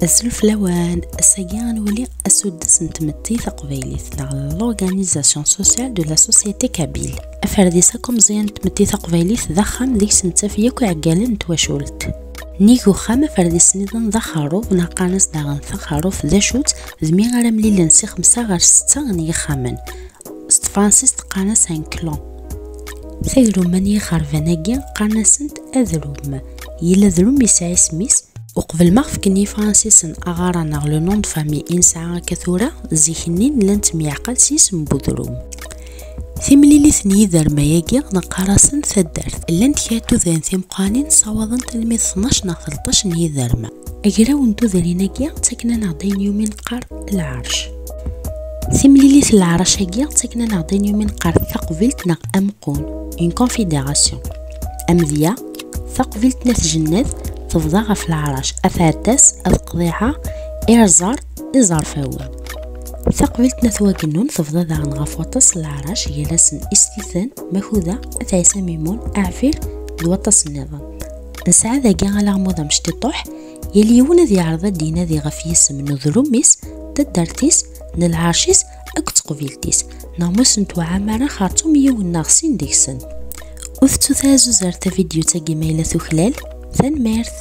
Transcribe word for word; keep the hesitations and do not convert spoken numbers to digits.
Azul fell-awen, ass-agi ad nwali asuddes n tmetti taqbaylit neɣ l'organisation sociale de la société kabyle. Aferdis akk ameẓyan n tmetti taqbaylit d axxam deg-s nettaf yakk iɛeggalen n twacult. Nnig uxxam aferdis nniḍen d axerrub neɣ qqaren-as daɣen taxerrubt d acu-tt, d mi ara mlilen si xemsa ɣer setta n yixxamen. S tefransist qqaren-as un clan. Tagrumma n yixerban-agi qqaren-asent adrum. Yella adrum yesɛa isem-is. Uqbel ma ɣ-fken yifransisen aɣara neɣ le nom de famille i nesɛa akka tura, zik-nni nella nettemyeɛqal s yisem n udrum. Timlilit n yiderma-agi neqqar-asen taddart. Llant kra n tudrin timeqqranin ssawaḍent almi d tnac neɣ tleṭṭac n yiderma. Agraw n tudrin-agi ttaken-aneɣ-d ayen iwumi neqqar lɛerc. Timlilit n leɛrac-agi ttaken-aneɣ-d ayen iwumi neqqar taqbilt neɣ amqun, une confédération. Amedya, taqbilt n At Jennad tebḍa ɣef leɛrac At Ɛeddaz, At Qḍiɛa, Irẓar, Iẓerfawen. Taqbilt n At Wagennun tebḍa daɣen ɣef waṭas n leɛrac, gar-asen Istiten, Makuda, At Ɛisa Mimun, Aɛfir d waṭas nniḍen. Nesɛa dagi alaɣmu d amecṭiṭuḥ, yal yiwen ad yeɛreḍ ad d-inadi ɣef yisem n udrum-is, taddart-is, n lɛerc-is akked tqbilt-is, neɣ ma ur sent-tewɛam ara xerṭum yiwen neɣ sin deg-sen. Ur tettut ara zuzert tavidyut-agi ma yella tuklal. Tanemmirt!